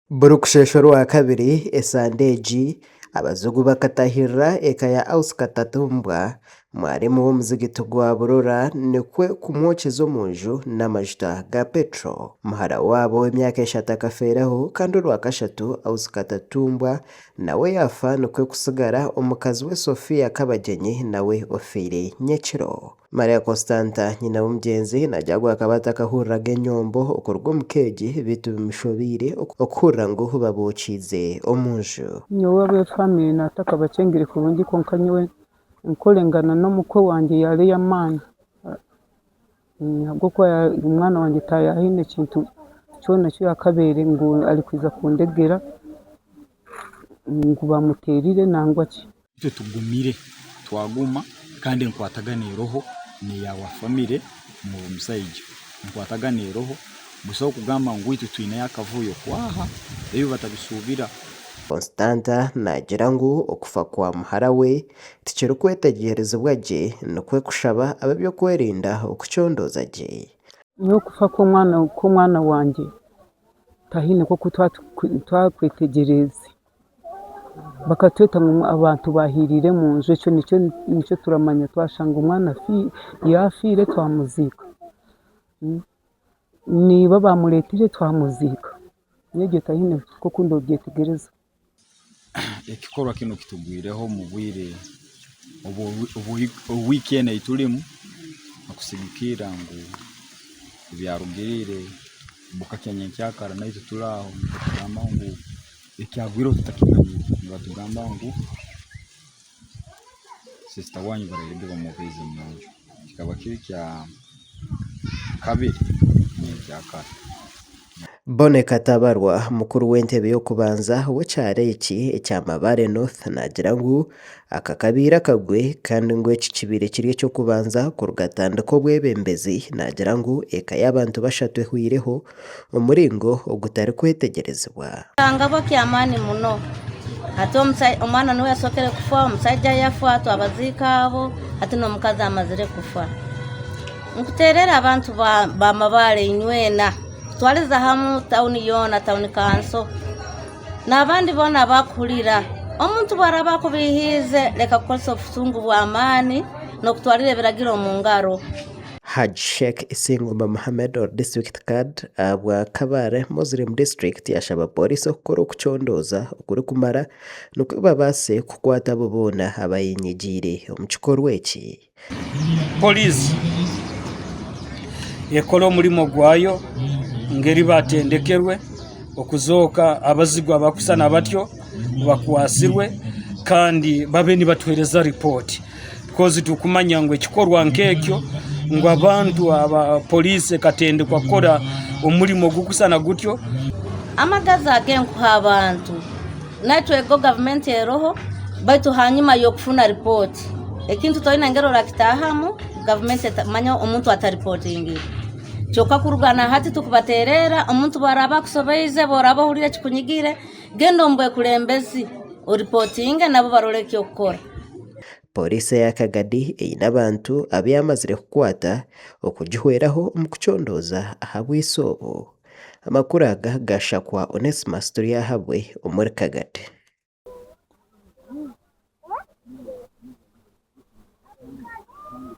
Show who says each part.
Speaker 1: Buri kusheesha Orwakabiri esande egi, abazigu bakatahirira eka ya Aus Katatumbwa, mwarimu w'omuzigiti gwa Burora nikwo kumwokyeza omunju n'amajuta ga petrol. Muhara waabo ow'emyaka eshatu akafeeraho kandi Orwakashatu Aus Katatumbwa nawe yaafa nikwo kutsigara omukazi we Sophia Kabagyenyi nawe ofiire nyekiro. Maria Constanta, nyina w'omugyenzi, naagira ngu akaba atakahuriraga enyombo okuruga omu ka egi beitu bimushobeire okuhurira ngu babookiize omu nju.
Speaker 2: Nyowe ab'efamire naatakabakyengire kurungi kwonka nyowe enkorengana n'omukwe wangye yaaba ey'amaani ahabw'okuba omwana wangye taayahaine kintu kyona eki yakabaire ngu arikwija kundegera ngu bamuteerire nangwa ki.
Speaker 3: Itwe tugumire twaguma kandi enkwatagana eroho neya wa family omusaija enkwatagana eroho busaho kugamba ngu itwe twineyo akavuyo kwaha ebyo batabisuubira.
Speaker 1: Constanta naagira ngu okufa kwa muhara we tikirikwetegyerezibwa gye nikwo kushaba ab'eby'okwerinda okucondooza gye.
Speaker 2: Nyowe okufa kw'omwana wangye tihaine nk'oku twakwetegyereza. Bakatweta ngu abantu bahiirire omu nju, ekyo nikyo turamanya twashanga omwana yaafiire twamuziika, niiba baamureetire twamuziika, nyowe ebyo tihaine nk'oku ndikubyetegyereza.
Speaker 3: Ekikorwa kinu kitugwireho omu bwire obu wiiki enu ei turimu okusigikirra ngu ebyarugiriire bukakya nyenkyakara naitwe turi aho nitugamba ngu Ekyagwireho tutakimanyire, nibatugamba ngu sisita wanyu barairege bamwoherize omunju. Kikaba kiri kya kabiri nyenkyakara.
Speaker 1: Bonny Katabarwa, mukuru w'entebe y'okubanza w'ekyaro eki ekya Mabare North naagira ngu aka kabaire akagwe kandi ngu eki kibaire kiri eky'okubanza kuruga atandika obwebembezi naagira ngu eka y'abantu bashatu ehweireho omuringo ogutarikwetegyerezibwa.
Speaker 4: Kangabwa ky'amaani muno. Hati omwana niwe yasookere kufa, omusaija yafa, twabaziika abo, hati n'omukazi amazire kufa. Nkuteerera abantu ba Mabare inywena, kutwaliza hamu tawuni yoona, tawuni kanso, n'abandi boona abakuhurira, omuntu obu araaba akubiihiize, leka kukozesa obusungu bw'amaani n'okutwalira ebiragiro omu ngaro.
Speaker 1: Hajj Sheikh Isingoma Muhammad ori disiturikiti Card ahabwa Kabale Muslim District yashaba pooriisi okukora okucondooza okurikumara nikwo babaase kukwata abo boona abayenyigiire omu kikorwa eki.
Speaker 5: Pooriisi ekore omurimo gwayo ng'eri batendekerwe okuzooka abazigu abakushushana batyo bakwatsirwe kandi babe nibatuheereza ripooti. Because turikumanya ngu ekikorwa nk'ekyo ngu abantu aba poliisi ekatendekwa kukora omurimo gurikushushana gutyo.
Speaker 4: Amagazi agenkuha abantu naitwe ego gavumenti eroho baitu hanyuma y'okufuna ripooti ekintu toine ngeri orakitahamu gavumenti manya omuntu ataripotingire kyonka kuruga na hati tukubatererra omuntu obu araba akusobeize obu oraba ohurire kikunyigire genda omu bwekulembezi oripotinge nabo barole eky'okukora.
Speaker 1: Pooriisi eya Kagadi eine abantu abu yaamazire kukwata okugihweraho omu kucondooza aha bwitsi obu. Amakuru aga gashakwa Onesmus Turyahabwe omuri Kagadi.